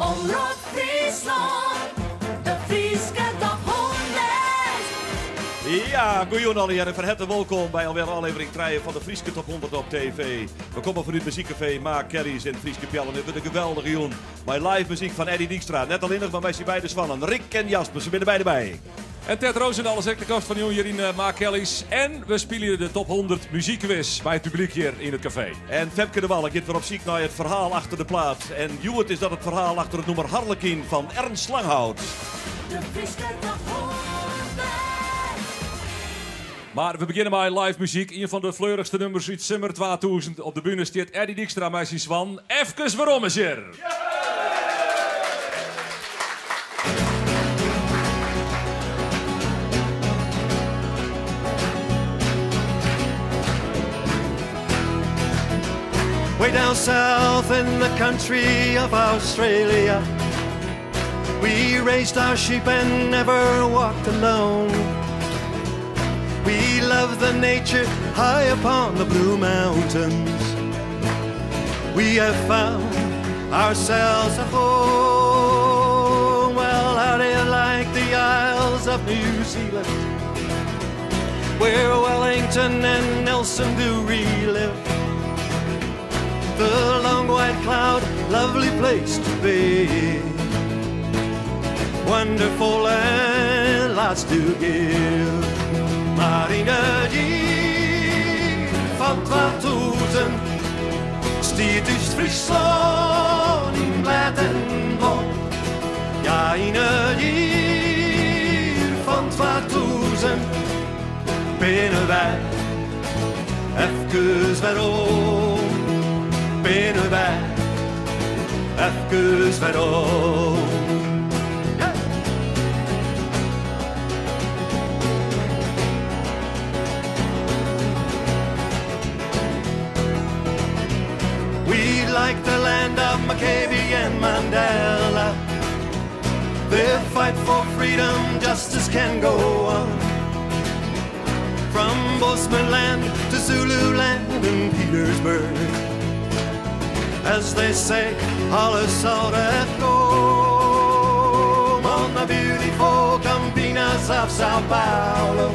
Omrop Fryslân, de Fryske Top 100. Ja, goejûn allegearre en fan herte wolkom by alwer ôflevering 3 fan de Fryske Top 100 op TV. We komme fanút muzykkafee Ma Kelly's yn Fryske Peallen. It wurdt in geweldige jûn mei live muzyk fan Eddy Dykstra. Net allinnich, mar mei syn beide soannen Rick en Jasper. Se binne beide by. En Tet Rozendal is ek de gast fan jûn hjir yn Ma Kelly's. En we spylje de Top 100 muzykkwis by it publyk hjir yn it kafee. En Femke de Walle giet wer op syk nei it ferhaal achter de plaat. En hjoed is dat it ferhaal achter it nûmer Harlequin fan Ernst Langhout. De Fryske Top 100. Mar we begjinne mei live muzyk. Ien fan de fleurichste nûmers út simmer 2000. Op de bühne stiet Eddy Dykstra mei syn soannen. Efkes werom is hjir. Way down south in the country of Australia We raised our sheep and never walked alone We love the nature high upon the blue mountains We have found ourselves a home Well, how do you like the Isles of New Zealand? Where Wellington and Nelson do relive The long white cloud, lovely place to be Wonderful and lots to give Mar yn it jier fan 2000 stiet ús Fryslân yn blêd en blom. Ja, yn it jier fan 2000 binne wy efkes werom. Binne wy efkes werom. We like the land of Mugabe and Mandela. Their fight for freedom, justice can go on. From Boesmanland to Zululand and Petersburg. As they say, alles sal regkom on the beautiful Campinas of Sao Paulo.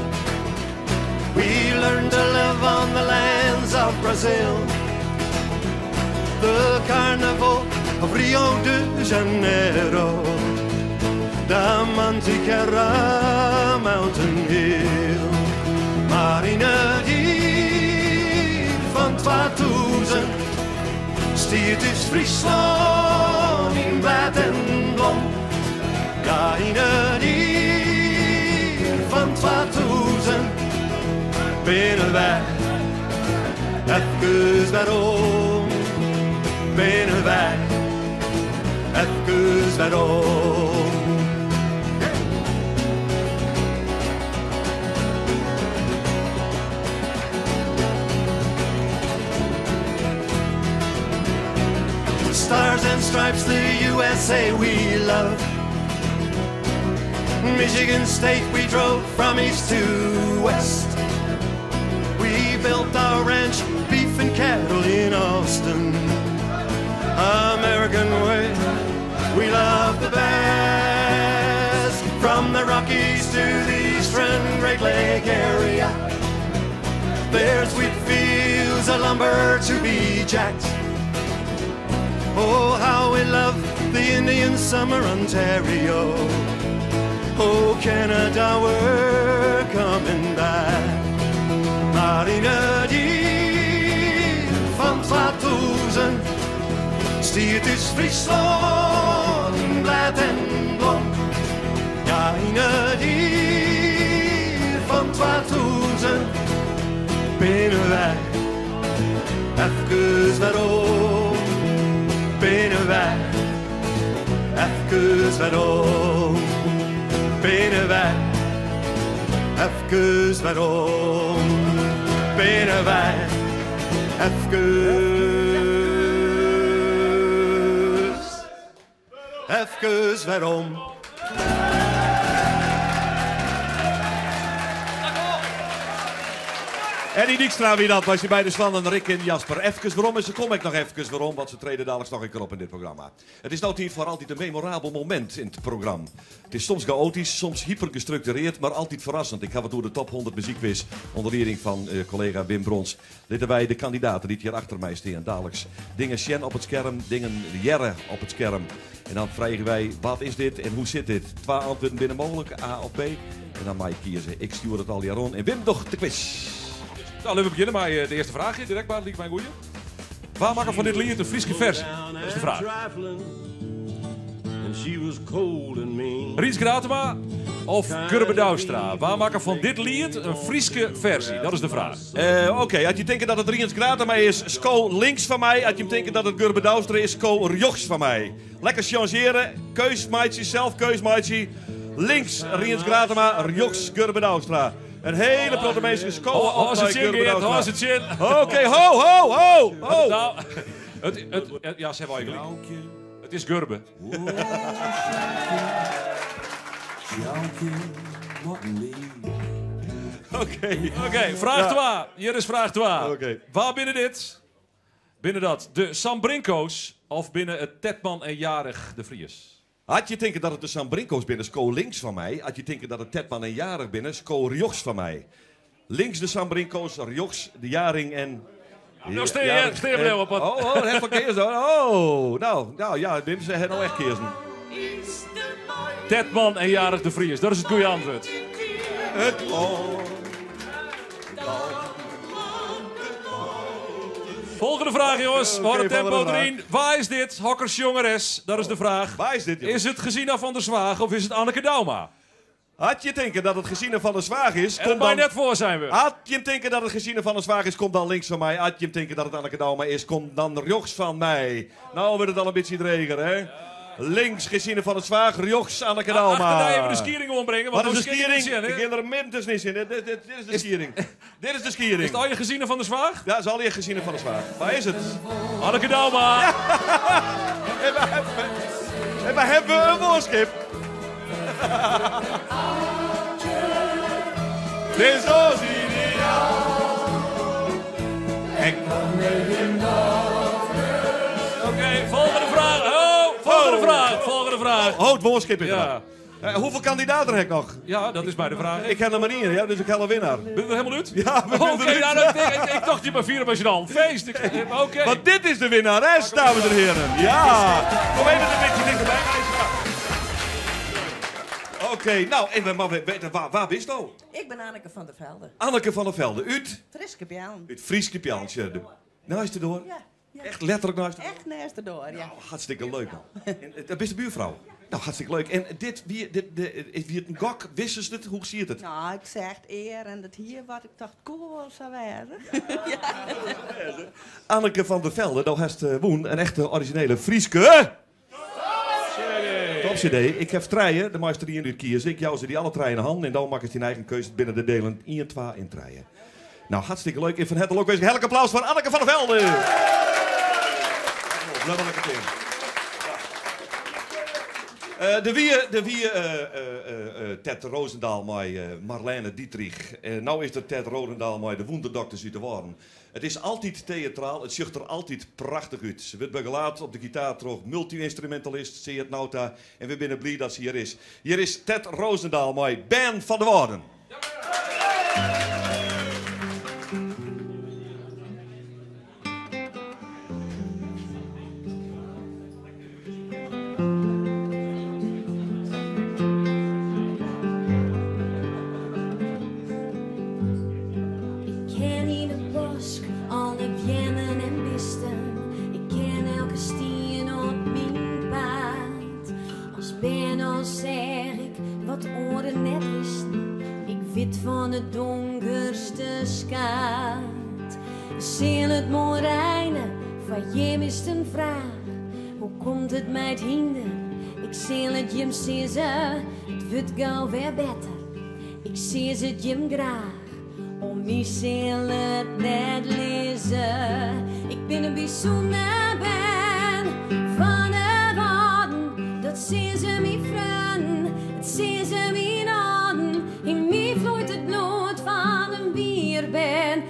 We learned to live on the lands of Brazil. The Carnival of Rio de Janeiro. The Mantiqueira Mountain Hill. Mar yn it jier fan 2000 stiet ús Fryslân yn blêd en blom. Ja, yn it jier fan 2000 binne wy efkes werom. Binne wy efkes werom. Stars and stripes, the USA we love. Michigan State we drove from east to west. We built our ranch, beef and cattle in Austin. American way, we love the best. From the Rockies to the eastern Great Lake area. There's wheat fields of lumber to be jacked. Oh, how we love the Indian summer, Ontario. Oh, Canada, we're coming back. Mar yn it jier fan 2000 stiet ús Fryslân yn blêd en blom. Ja, yn it jier fan 2000 binne wy efkes werom. Binne wy efkes werom. Binne wy efkes werom. Binne wy efkes efkes werom. Eddy Dijkstra wie dat, mei syn beide swannen Rick en Jasper. Efkes werom en se komme ek noch efkes werom, want se trede daliks noch in kear op yn dit programma. It is no tiid foar altyd in memorabel momint yn it program. It is soms gaotysk, soms hypergestruktureerd, mar altyd ferrassend. Ik haw it oer de Top 100 Muzykkwis ûnder lieding fan kollega Wim Brons. Litte wy de kandidaten dy't hjir achter my stean daliks dingen sjen op it skerm, dingen hearre op it skerm. En dan freegje wy, wat is dit en hoe sit dit? Twa antwurden binne mooglik, A of B. En dan mei je kieze. Ik stjoer it allegear oan en Wim docht de kwis. Nou, litte we begjinne mei eh, de earste fraach. Direkt maar, liket my in goeie. Wa makke fan dit liet in Fryske fersy? Dat is de fraach. Rients Gratema of Gurbe Douwstra? Wa makke fan dit liet in Fryske fersy? Dat is de fraach. Eh, Oké, as je tinke dat it Rients Gratema is, sko links fan my. As je tinke dat it Gurbe Douwstra is, sko rjochts fan my. Lekker changeare, keus meitsje, sels keus meitsje. Links Rients Gratema, rjochts Gurbe Douwstra. In hiele protte minsken skowe Oh, op oh, nei se tsjin, Gurbe Geert, Douwstra. oh, se tsjin. Oké, ho, ho, ho, ho. Nou, het, het, het- ja, ze hebben al gelijk. Het is Gurbe. Oké. Oké, vraag 2. Hier is vraag 2. Oké. Wa binne dit? Binne dat de Sambrinco's of binne it Tetman en Jarich de Vries? As je tinke dat it de Sambrinco's binne, sko links fan my. As je tinke dat it Tetman en Jarich binne, sko rjochts fan my. Links de Sambrinco's, rjochts de Jaring en... Nou, stean je, Jarich stean je en- op wat. Oh, oh, dat heeft van keersen. Oh, nou, nou ja, Wim, ze hebben nou echt keersen. Tetman en Jarich de Vries, dat is het goede antwoord. Het oh. Volgende vraag, jongens. We houden Oké, tempo volgende erin. Waar is dit? Hokkers jongeres, dat is de vraag. Waar is dit, jongens? Is het Gesina van der Zwaag of is het Anneke Douma? Had je denken dat het Gesine van der Zwaag is, En kom er bij dan... net voor zijn we. Had je denken dat het Gesine van der Zwaag is, kom dan links van mij. Had je denken dat het Anneke Douma is, kom dan rechts van mij. Nou wordt het al een beetje dreger, hè? Links Gesine van der Zwaag, rechts Anneke Douma. Achter even de skiering ombrengen. Want Wat is de dan schiet ik skiering? niet Ik in, hè? kan er minstens niet in. Dit, dit, dit is de skiering. Dit is de skiering. Is het al je Gesine van der Zwaag? Ja, is al je Gesine van der Zwaag. Waar is het? Anneke Douma. En we hebben, en we hebben een woordschip. Dit is ons ideaal. Ik Oké, volgende vraag. Oh, volgende Oh. vraag. Volgende vraag. Oh, het woordschip is Ja. er. Hoeveel kandidaten heb ik nog? Ja, dat is bij de vraag. Ik heb er maar één, ja, dus ik heb een winnaar. Ben je er helemaal uit? Ja, we Oké, zijn eruit. nou, ik, ik, ik dacht je maar vieren bij z'n allen. Feest. Oké. Want dit is de winnares, dames en heren. Ja. Kom even een beetje dichterbij. Oké, nou, en, maar we, waar, waar ben je nou? Ik ben Anneke van der Velde. Anneke van der Velde, uit, Friske Bjaan. uit Frieske Pjaaltje. De, nou is het door. Ja, ja. Echt letterlijk nou is het Echt naast de door, ja. Oh, hartstikke leuk, man. En, dat is de buurvrouw. Nou, hartstikke leuk. En dit, wie, dit, de, is wie het een gok? Wisten ze het? Hoe zie je het? Nou, ik zeg het eer en dat hier wat ik dacht cool zou wezen. Anneke van der Velde, nou heeft Woen een echte originele Frieske. Top CD. Ik heb treien, de meester die in de kies. Ik jou ze die alle treien in de hand en dan maak ik die eigen keuze binnen de delen 1, 2 en treien. Nou, hartstikke leuk. En van harte ook weer een applaus voor Anneke van der Velde. Blijf maar lekker tegen. De wie, de wie Ted Roosendaal met Marlene Dietrich. Nou is er Tet Roosendaal met de Wonderdokters uit de Waren. Het is altijd theatraal, het ziet er altijd prachtig uit. Ze wordt begeleid op de gitaar door multi-instrumentalist Seat Nauta. En we zijn blij dat ze hier is. Hier is Tet Roosendaal met Ben van der Waarden. Ik ken in het bosk alle beammen en bisten. Ik ken elke stien op mijn paad. Als ben al zeg ik wat oren net wisten. Ik wit van het donkerste skaat. Zin het mooi reinen, van jim is het een vraag. Hoe komt het mij het hinder? Ik zie het jim sizzen, het wordt gauw weer beter. Ik zie het jim graag. Om mij zal het net lezen. Ik ben een bijzonder ben van de woorden. Dat zien ze mij vrienden, dat zien ze mijn ogen. In mij vloeit het bloed van een bierben.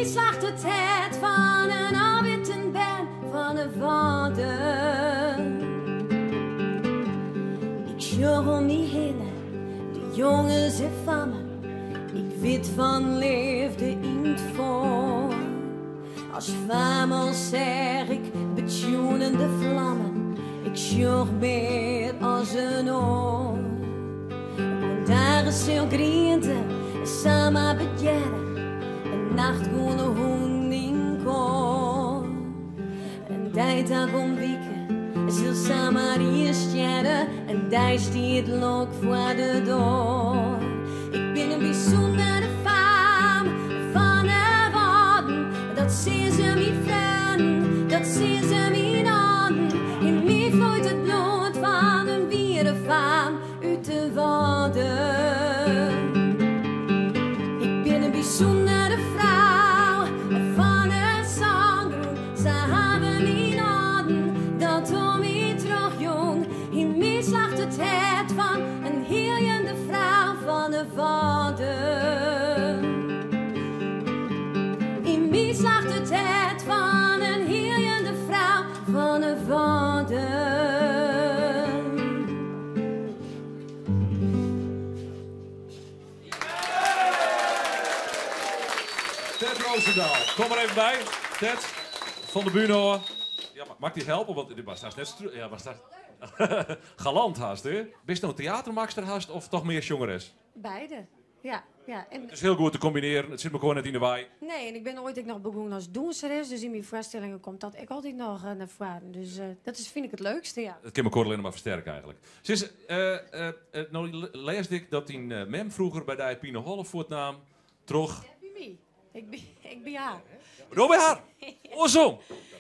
slacht it hert fan in ôfwitten bern fan 'e Wâlden. Ik sjoch om my hinne, de jonges en fammen. Ik wit fan leafde yn 't foar. As faam al seach ik betsjoenende flammen, ik sjoch mear as in oar. Guon dagen sil griente samar bedjerre, in nacht gûle hûnen yn koar. In dei takom wike sil samar ien stjerre, in dei stiet lok foar de doar. Ik bin in bysûndere faam fan 'e Wâlden, dat sizze myn freonen, dat sizze myn âlden. Yn my floeit it bloed fan in wiere faam út de Wâlden. Ik bin in bysûndere frou fan 'e sângrûn, sa hawwe myn âlden dat oan my trochjûn. Yn my slacht it hert fan in hieljende frou fan 'e Wâlden. Yn my slacht it hert fan in hieljende frou fan 'e Wâlden. Tet Rozendal, kom mar even by. Tet, fan de bühne ôf. Ja, moat ik dy helpe? Want do moatst hast net ja, moatst hast galant hast, hè? Bist no teatermakster hast of toch mear sjongeres? Beide, ja. ja. En Het is hiel goed te kombinearjen, it sit mekoar net yn de wei. Nee, en ik bin oait ek noch begûn as dûnseres, dus yn myn foarstellingen komt dat ek altyd noch nei foaren. Dus dat is, fyn ik it leukste, ja. It kin mekoar allinne mar fersterke eigenlik. Sis, no lêsde ik dat dyn mem froeger by dy pineholle fuortnaam troch. Net by my. Ik by, ik by har. Do by har? Oarsom!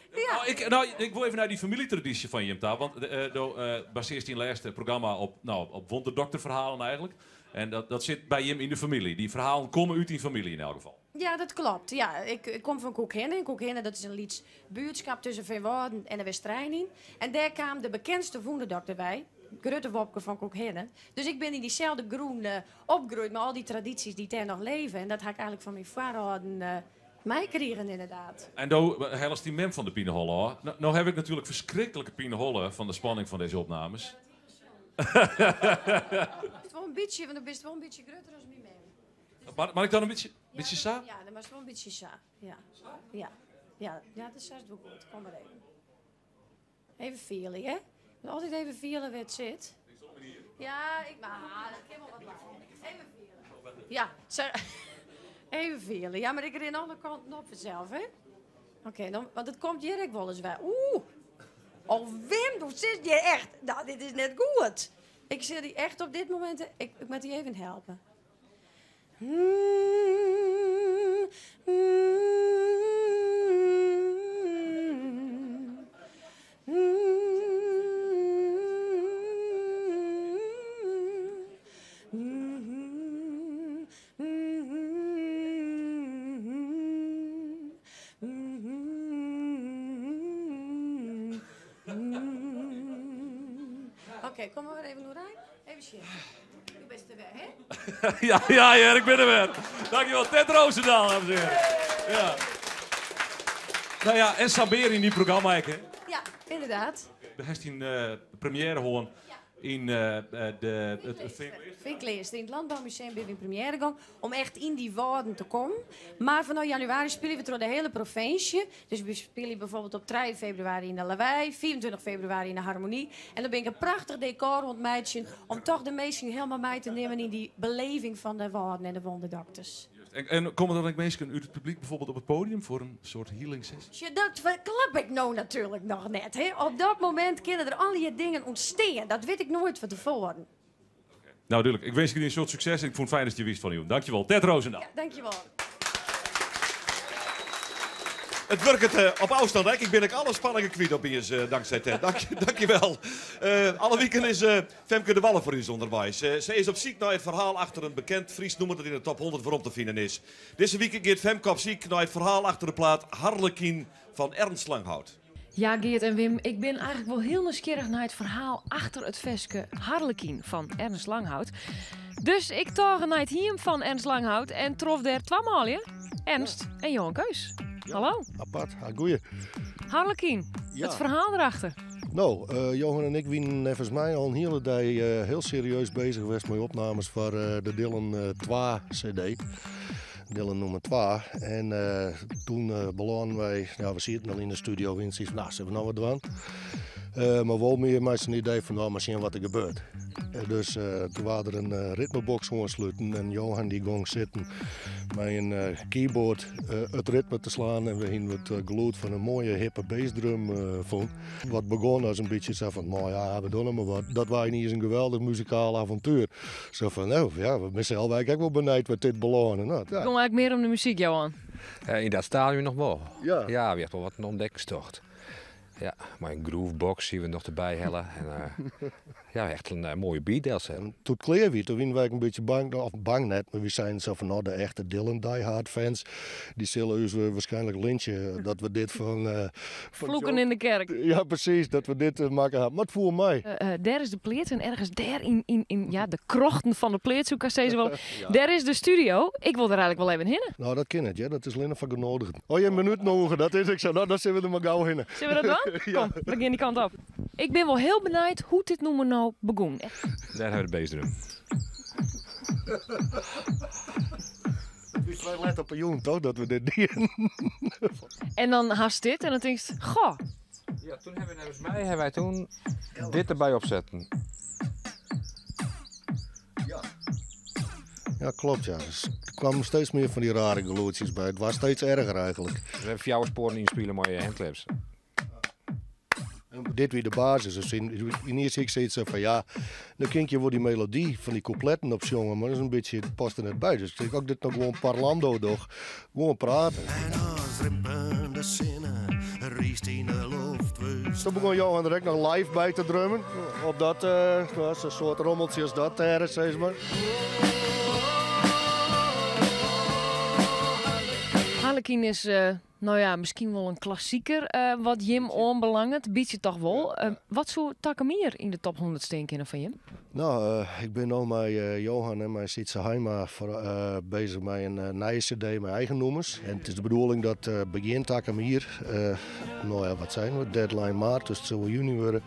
Ja. No, ik, no, ik wol even nei dy famyljetradysje fan jim ta, want do basearrest dyn lêste programma op, no, op wonderdokterferhalen eigenlik. En dat, dat sit by jim yn de famylje. Dy ferhalen komme út dyn famylje yn elk gefal. Ja, dat klopt. Ja, ik, ik kom fan Kûkherne. En Kûkherne dat is in lyts buertskap tusken Feanwâlden en de Westerein yn. En dêr kaam de bekendste wûnderdokter wei, Grutte Wopke fan Kûkherne. Dus ik bin yn dyselde grûn opgroeid mei al dy tradysjes dy't dêr noch leve. En dat ha ik eigenlik fan myn foarâlden meikrigen, ynderdaad. En do hellest dyn mem fan de pineholle ôf. No, no haw ik natuerlik ferskriklike pineholle fan de spanning fan dizze opnames. Bist wol in bytsje, want do bist wol in bytsje grutter as myn mem. Moat ik dan in bytsje, bytsje sa? Ja, dan moatst wol in bytsje sa. Ja. Ja. Ja, ja, dat is wol goed. Kom mar even. Even fiele, hè? Moet altyd even fiele wêr't it sit. Ja, ik, mar dat kin wol wat langer. Even fiele. Ja, even fiele. Ja, mar ik rin alle kanten op fansels, hè? Oké, dan, want it komt hjir ek wolris wer. Oeh! Oh Wim, do sitst hjir echt. No, dit is net goed. Ik sil dy echt op dit momint, ik, ik moat dy even helpe. Oké, kom mar even oerein. Even sjen. Do bist der wer, hè? Ja, ja, hear, ik bin der wer. Dankjewel, Tet Rozendal, dames en heren. Ja. No ja, en sabeare yn dyn programma ek, hè? Ja, ynderdaad. Do hast dyn premiêre hân Yn de Feankleaster, yn it Landbouwmuseum binne we yn premiêre gong om echt yn dy wâlden te kommen. Mar fanôf januari spylje we troch de hiele provinsje. Dus we spylje bijvoorbeeld op trije februari yn de Lawei, 25 februari yn de Harmonie. En dan bin ik in prachtich dekor oan it meitsjen om toch de minsken helemaal mei te nimmen yn dy beleving fan de wâlden en de wonderdokters. En komme der dan ek minsken út it publyk bijvoorbeeld op it podium foar in soart healing sessie? Sjoch, dat ferklap ik no natuerlik noch net. Hè. Op dat momint kinne der allegear dingen ûntstean. Dat wit ik noait fan tefoaren. No, dúdlik. Ik winskje dy in soad sukses en ik fûn it fijn datst hjir wiest fan 'e jûn. Dankjewol. Tet Rozendal. Ja, dankjewol. It wurket op ôfstân ek. Ik bin ek alle spanningen kwyt opiens tanksij Tet. Dankjewel. Alle wiken is Femke de Walle foar ús ûnderweis. Se is op syk nei it ferhaal achter in bekend Frysk nûmer dat yn de top 100 werom te finen is. Dizze wike giet Femke op syk nei it ferhaal achter de plaat Harlekyn fan Ernst Langhout. Ja, Geert en Wim, ik bin eigenlik wol hiel nijsgjirrich nei it ferhaal achter it ferske Harlekyn fan Ernst Langhout. Dus ik tôge nei it hiem fan Ernst Langhout en trof dêr twa manlju. Ernst en Johan Keus. Hallo. Apart, ha, goeie. Harlequin, het verhaal erachter. No, Johan en ik wienen neffens my al in hiele dei hiel serieus bezich west mei opnames foar de Dylan 2 CD. Dylan nûmer 2. En toen belânen wy, ja, we sieten al yn de studio en zeiden, nou, zullen we noch wat dwaan? Mar wol mear mei sa'n idee fan, no, mar sjen wat der gebeurt. Dus toen waard der in ritmebox oansluten en Johan dy gong sitten mei in keyboard it ritme te slaan en we hienen it gelûd fan in moaie hippe bassdrum fûn. Wat begûn as in bytsje sa fan, no ja, we dogge mar wat. Dat wie yniens in geweldich muzikaal avontuer. Sa fan, no ja, we binne sels ek wol benijd wêr't dit belâne. No, ja. It gong eigentlik mear om de muzyk, Johan. Yn dat stadium noch wol. Ja. Ja, wie echt wol wat in ûntdekkingstocht. Ja, mei in groovebox hie we noch derby helle. En ja, echt in moaie beat delsetten. En doe't it klear wie, toen wienen wy ek in bytsje bang, of bang net, mar wy seinen sa fan, no, de echte Dylan diehard fans, dy sille ús waarskynlik lynche dat we dit fan Vloeken in de kerk. Ja, presys, dat we dit makke ha. Mar it foel mei. Dêr is de pleats en ergens dêr yn ja, de krochten fan de pleats, soe ik hast sizze wolle. Dêr is de studio. Ik wol der eigentlik wol even hinne. No, dat kin net, hear. Dat is allinne foar genodigden. Oh, je minút noege, dat is ek sa. No, dan sille we der mar gau hinne. Sille we dat dwaan? Kom, we gean dy kant op. Ik bin wol hiel benijd hoe't dit nûmer no begûn. Dêr ha we de bassdrum. It wie frij let op 'e jûn, toch, dat we dit dienen. En dan hast dit en dan tinkst, goh. Ja, toen hawwe we neffens my hawwe wy toen dit derby opsetten. Ja, klopt, ja. Dus der kwamen steeds mear fan dy rare gelûdsjes by. It waard steeds erger eigentlik. We hawwe fjouwer spoaren ynspile mei handclaps. En dit wie de basis. Dus yniens ik soyts fan ja, dan kin ik je wol dy melody fan dy kûpletten opsjonge, mar dat is in bytsje, it past der net by. Dus ik tink, as ik dit no gewoan parlando doch, gewoan prate. En as rimpende sinne riist yn de loft wurdt. Toen begûn Johan der ek noch live by te drummen. Op dat, no, sa'n soart rommeltsje as dat dêr, sis mar. Harlequin is, no ja, miskien wol in klassiker wat jim oanbelanget. Bytsje toch wol. Wat soe takom jier yn de top 100 stean kinne fan jim? No, ik bin no mei Johan en mei Sytse Haima bezich mei in nije cd mei eigen nûmers. En it is de bedoeling dat begjin takom jier, no ja, wat seine we, deadline maart, dus it sil wol juny wurde,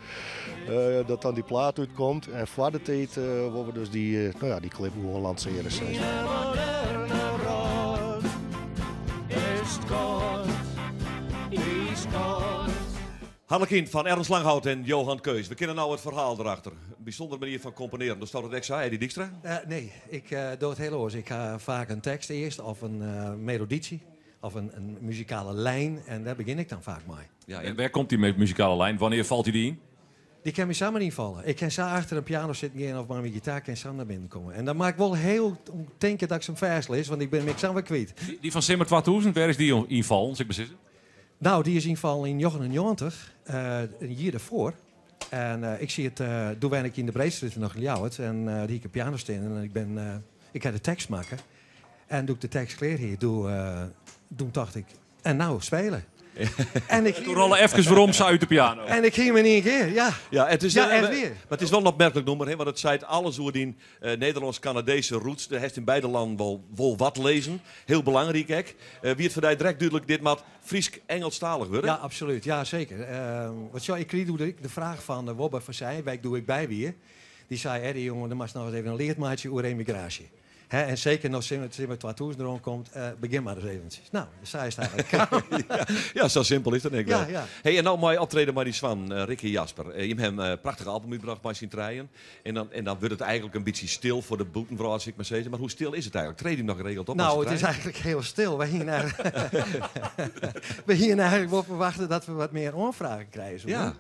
dat dan dy plaat útkomt. En foar de tiid wolle we dus dy, no ja, dy klip gewoan lansearje, sis mar. Harlequin fan Ernst Langhout en Johan Keus. We kinne no it ferhaal derachter. In bysûndere manier fan komponearjen. Dochsto dat ek sa, Eddie Dykstra? Nee, ik doch it hiel oars. Ik ha faak in tekst earst of in melodytsje of in muzikale lijn en dêr begjin ik dan faak mei. Ja, en wêr komt dy muzikale lijn? Wannear falt dy dy yn? Dy kin my samar ynfalle. Ik kin sa achter in piano sitten gean of mei myn gitaar kin sa nei binnen komme. En dan moat ik wol hiel om tinke dat ik se fêstlis, want ik bin 'm ek sa wer kwyt. Dy fan Simmer 2000, wêr is dy ynfallen, sil ik mar sizze? No, dy is ynfallen yn 99, in jier derfoar. En ik siet, doe wenne ik yn de Breedstrjitte noch yn Ljouwert en dêr hie ik in piano stean en ik bin, ik ha de tekst makke. En doe't ik de tekst klear hie, doe, doe tocht ik, en no spelen. En ik Toen rolle efkes werom sa út de piano. En ik hie 'm yn ien kear, ja. Ja, it is, Ja, echt wier. Mar it is wol in opmerklik nûmer, hè, want it seit alles oer dyn Nederlânsk-Kanadese roots. Do hast yn beide lannen wol wat lizzen. Hiel belangryk ek. Wie it foar dy direkt dúdlik, dit moat Frysk-Ingelsktalich wurde? Ja, absolút. Ja, seker. Want sjoch, ik krige doe de fraach fan Wobbe van Sij, wêr't ik doe ek by wie. Dy sei, Eddie, jonge, do moatst noch ris even in liet meitsje oer emigraasje. Hè, en seker no Simmer 2000 deroan komt, begjin mar ris eventsjes. No, sa is it eigentlik kaam. Ja, sa simpel is dat ek wer. Ja, ja. Hey, en no mei optreden mei dy soannen, Rick en Jasper. Jim hawwe in prachtich album útbrocht mei syn trijen. En dan wurdt it eigentlik in bytsje stil foar de bûtenwrâld, sil ik mar sizze. Mar hoe stil is it eigentlik? Trede jim noch geregeld op mei No, syn it is trijen? eigentlik hiel stil. Wy hiene wy hiene eigentlik wol ferwachte dat we wat mear oanfragen krije soene.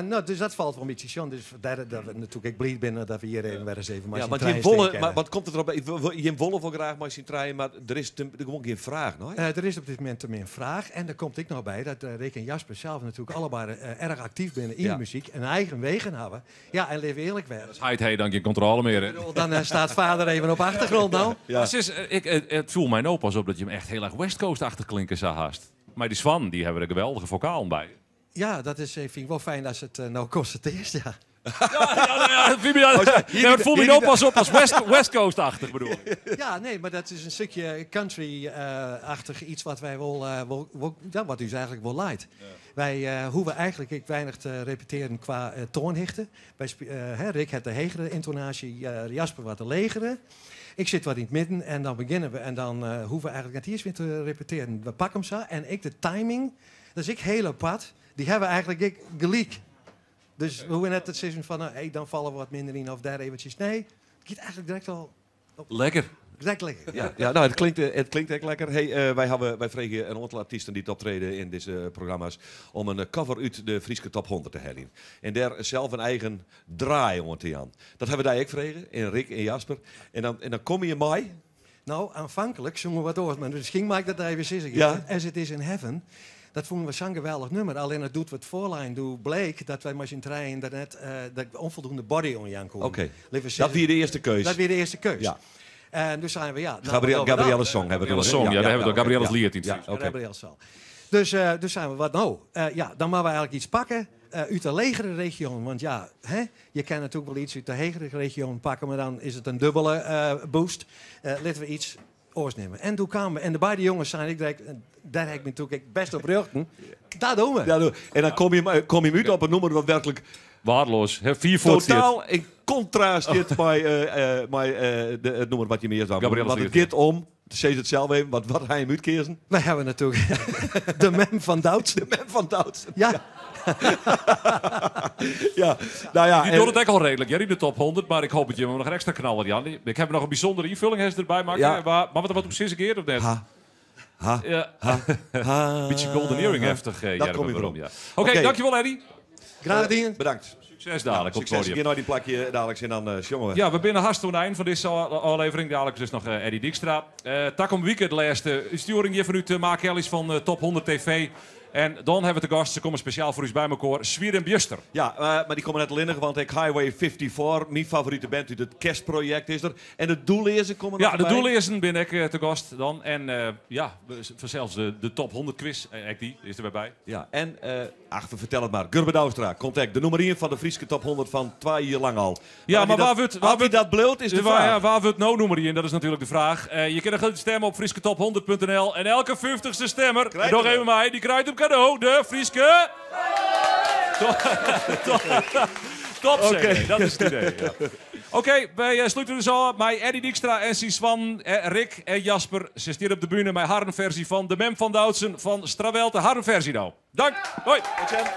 No, dus dat falt wol in bytsje tsjin. Dus dêr dat we natuerlik ek bliid binne dat we hjir even wer ris even mei Ja, syn want jim trijen stean wolle, kinne. mar wat komt it derop? Jim wolle wol graach mei syn trijen, mar der is gewoan gjin fraach nei. Der is op dit momint te min fraach. En der komt ek noch by dat Rick en Jasper sels natuerlik allebeide erch aktyf binne yn de muzyk en eigen wegen hawwe. Ja, en litte we earlik wêze. Dus heit hie dan gjin kontrôle mear, hè? Ik bedoel, dan staat vader even op achtergrond dan. Mar sis, it foel my no pas op dat jim echt hiel erch West Coast-achtich klinke sa hast. Mei dy soannen, dy hawwe der geweldige fokalen by. Ja, dat is, fyn ik wol fijn datst it no konstatearrest, ja. Ja, ja, het voelt me nou pas op als West Coast-achtig, bedoel ik. Ja, nee, maar dat is een stukje country-achtig iets wat wij wel, ja, wat u eigenlijk wel leidt. Wij hoeven eigenlijk ik weinig te repeteren qua toonhichten. Hè, Rick heeft de hegere intonatie, Jasper wat de legere. Ik zit wat in het midden en dan beginnen we. En dan hoeven we eigenlijk net hier weer te repeteren. We pakken hem zo en ik de timing, dat is ik heel apart, die hebben we eigenlijk ik gelijk. Dus we hoeven net het seizoen van, nou, hey, dan vallen we wat minder in of daar eventjes. Nee, het gaat eigenlijk direct al op. Lekker. Direct lekker. Ja, nou, het klinkt echt lekker. Hey, wij vregen een aantal artiesten die optreden in deze programma's om een cover uit de Frieske Top 100 te hebben. En daar zelf een eigen draai om te aan. Dat hebben wij ook vregen, en Rick en Jasper. En dan kom je mij. Nou, aanvankelijk zongen we wat door, maar misschien maak ik dat even zitten. As It Is in Heaven. Dat vonden we zo'n geweldig nummer. Alleen het doet wat voorlijn doe bleek dat wij maar zijn trein daarnet dat onvoldoende body on Jan konden. Liever Dat zeggen, weer de eerste keus. Dat weer de eerste keus. En dus zijn we, ja, nou, wat Gabrielle dan? Song hebben we Gabrielle door, hè? Song, ja, daar hebben we door. Gabrielle's Lied in het Fries. Gabrielle Song. Dus zijn we, wat nou? Ja, dan moeten we eigenlijk iets pakken uit de legere regio. Want ja, hè, je kan natuurlijk wel iets uit de hegere regio pakken, maar dan is het een dubbele boost. Laten we iets oors nemen. En toen kwamen we, en de beide jongens zijn, ik direct, daar heb ik me natuurlijk best op ruchten. Daar doen we. Daar doen we. En dan kom je uit op een nummer wat werkelijk Waardeloos. Hè, 4 voor totaal in contrast zit bij het nummer wat je meer zou Gabrielle Want het Sliert. gaat om, ze het zelf even, want wat hij hem uitkeersen. Wij hebben natuurlijk de mem van Doutzen. De mem van Doutzen. Ja. Ja. Nou ja, Die en doet het echt al redelijk. Jij de top 100, maar ik hoop dat je hem nog een extra knaller, Jan. Ik heb nog een bijzondere invulling hè, erbij maken. Ja. Maar wat op precies een keer of net? Ha. Ha. Ja. Ha. Ha. Beetje golden earring heftig, Dat Jeremy kom je Waarom, erop. ja. Oké, Oké. dankjewel, Eddie. Graag gedaan. Bedankt. Succes dadelijk op het Succes. podium. Ik ga nou die plakje dadelijk en dan jongen. Ja, we binnen haast aan het eind van deze aflevering. Dadelijk dus nog Eddie Dijkstra. Takom weekend laatste sturing hier vanuit Maak Ellis van Top 100 TV. En dan hebben we de gast, ze komen speciaal voor u bij elkaar, Swier en Bjuster. Ja, maar die komen net linnig, want ik Highway 54, mijn favoriete band uit het kerstproject is er. En de Doelleerzen komen Ja, nog de erbij. Doelleerzen ben ik te gast dan. En ja, zelfs de Top 100 quiz, ik die, is er bij. Ja, en ach, we vertellen het maar. Gurbe Douwstra, contact, de nummer 1 van de Frieske Top 100 van 2 jaar lang al. Ja, maar die waar dat wordt, waar als die wordt dat bloot is de waar, vraag. Ja, waar wordt nou nummer 1? Dat is natuurlijk de vraag. Je kunt nog stemmen op friesketop100 punt N L. En elke 50ste stemmer, Krijgt nog hem. even mij, die krijgt hem cadeau, de Frieske... Top, zeg. Oké. Dat is het idee. Ja. Oké, wij sluiten dus al met Eddie Dijkstra en Siswan, Rick en Jasper. Ze staan op de bühne met haar versie van de Mem van Doutzen van Strawelte. Haar versie nou. Dank. Hoi. Tot ziens.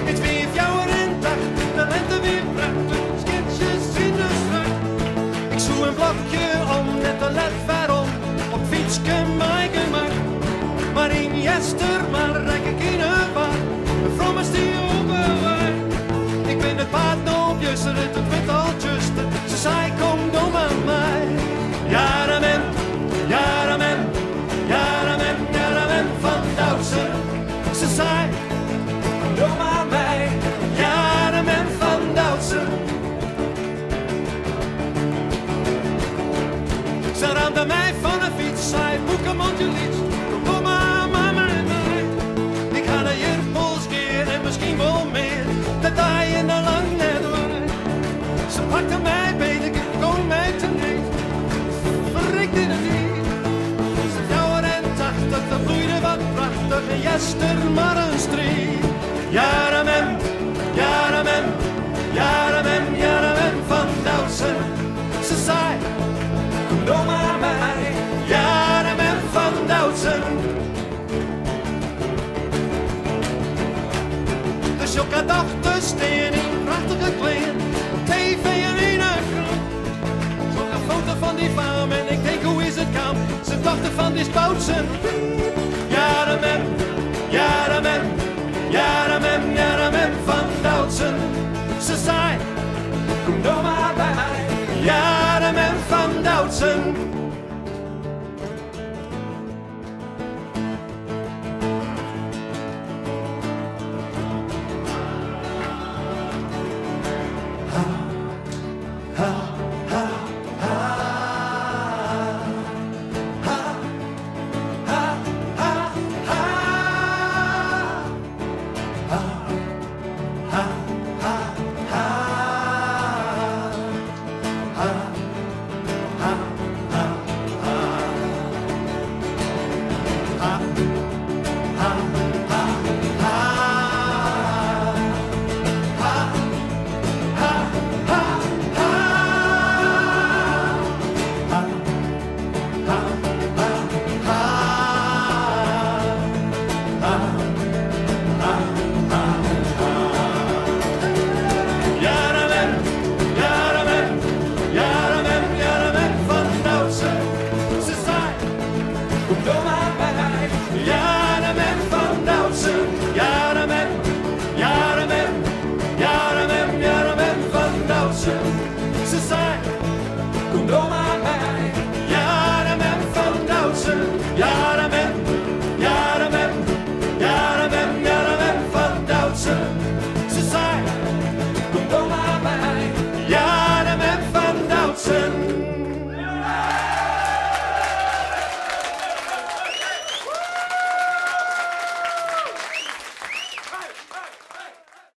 Het weer jou en dag, de lente weer prachtig, sketches in de stad. Ik zoek een blokje om, net te let waarom, op fietsje mij gemak. Maar in jester, maar rek ik in een bar, een vromme die overwaai. Ik ben het paard nou op juster, het werd al juster, ze zei kom doe maar mij. Ja, amen, ja, amen, ja, amen, ja, amen van Doutzen. Ze zei, doe maar mij, ja, de mem van Doutzen. Ze ramde mij van de fiets, zei boekenmandje liet. Kom maar, maar, maar, maar. Ik ga naar Jerpels keer en misschien wel meer. Dat hij in de lang net waar. Ze pakte mij beet, ik kon mij te niet. Verrikt in het dier. Ze 84, dat bloeide wat prachtig. En jester maar een strie. Ja, de mem, ja, de mem, ja, de mem, ja, de mem van Doutzen. Ze zei, kom door maar mij. Ja, de mem van Doutzen. De Jokka-dochter steen in prachtige kleren. Op tv en in een krant. Zo'n foto van die faam en ik denk hoe is het kan. Ze dachten van die Doutzen.